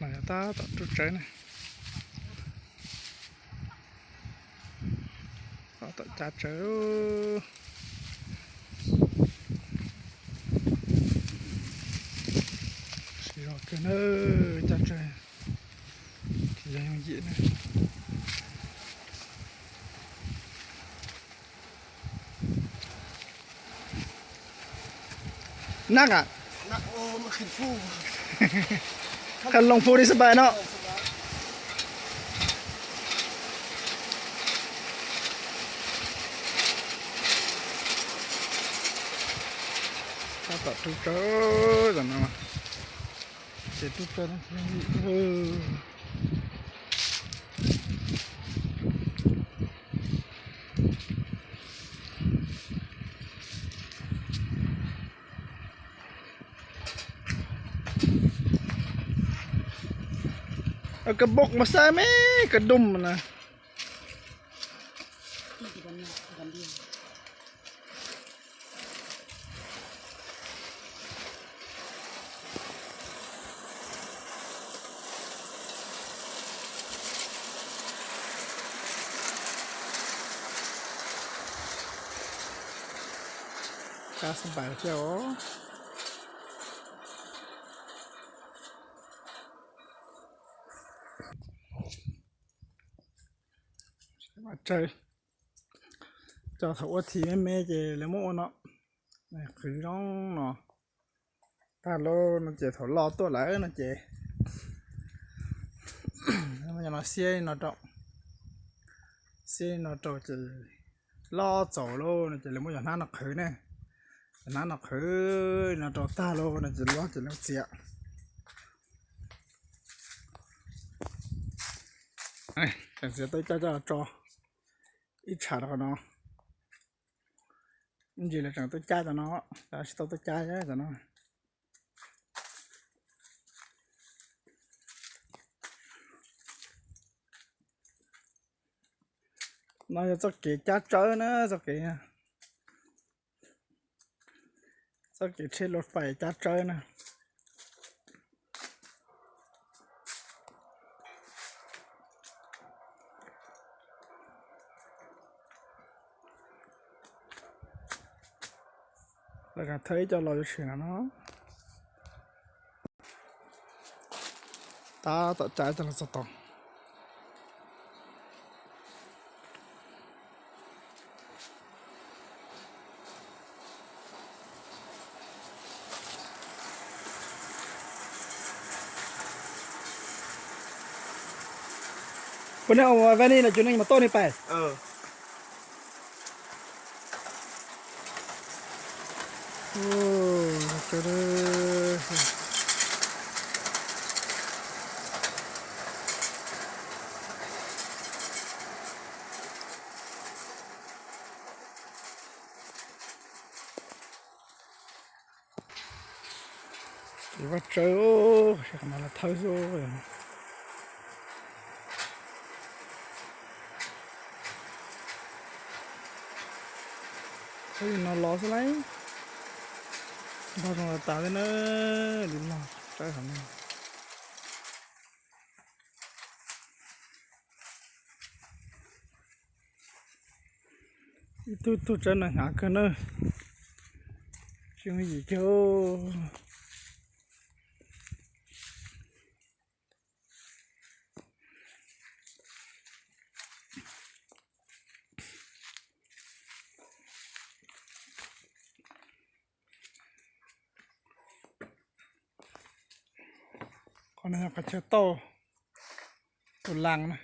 No yog tab tom rub tsawb ne, tab tom cab tsawb. Siv zog kawg na, cab tsawb tsis yog yooj yim na. Nab a, qha loos fu li xab pais no. Tab tom rub tsawb tam no, ces rub tsawb no. Kab npoj mas xab me, kab dum na. Cab xab pais thiab os. Tsawb, cov thaum ua thim me me ces lawv muab ua no, qhwv zoo no. Tag lauj no ces thaum loj tuaj lawm no ces no xiab li no rau, xiab li no rau ces loj txaus lauj no ces lawv muab cov hnab no qhwv ne. Cov hnab no qhwv li no rau tag lauj no ces loj ces lawv txiav. Tseem txiav tau ib caj coj tso ib tsham rau qhov no. Ib ntsis lawv tseem tuaj cab cov no, lawv tsis tau tuaj cab cov no. No yog txoj kev cab tsawb na, txoj kev, txoj kev tsheb lus fais cab tsawb na. Lawv thawb ib co los yuav tshwm no no. Tab tom cab coj los txog tod. Puas nej ua vaj ni los cov neeg mas toj ni pais. Vaj tsawb, qhov no los thawb xwb. Thawb no los xwb lauj. Npog zoo tas tas thiab na, lub log tsawb hauv no. Ib tug tug tsawb no hnyav kawg na, tsis yooj yim kiag. Qhov no yog qhov chaw tauj tus las na.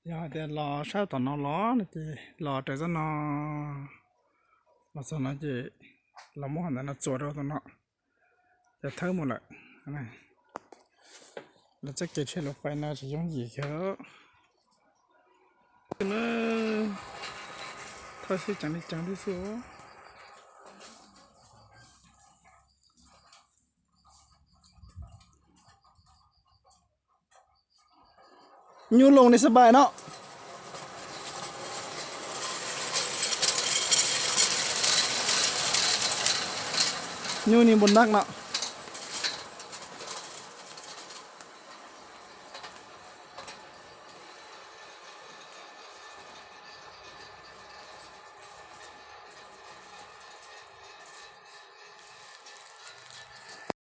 Yog hais tias los sab tom no los no ces los raws txoj no, los txog no ces los muab qhov ntawd no txuas rau tom no, ces thawb mus lawm. Lawv txoj kev tsheb lus fais no tsis yooj yim kiag. Thawb xwb ceev li ceev li xwb. Nyuj loo ni xab pais no. Nyuj ni npus nab no.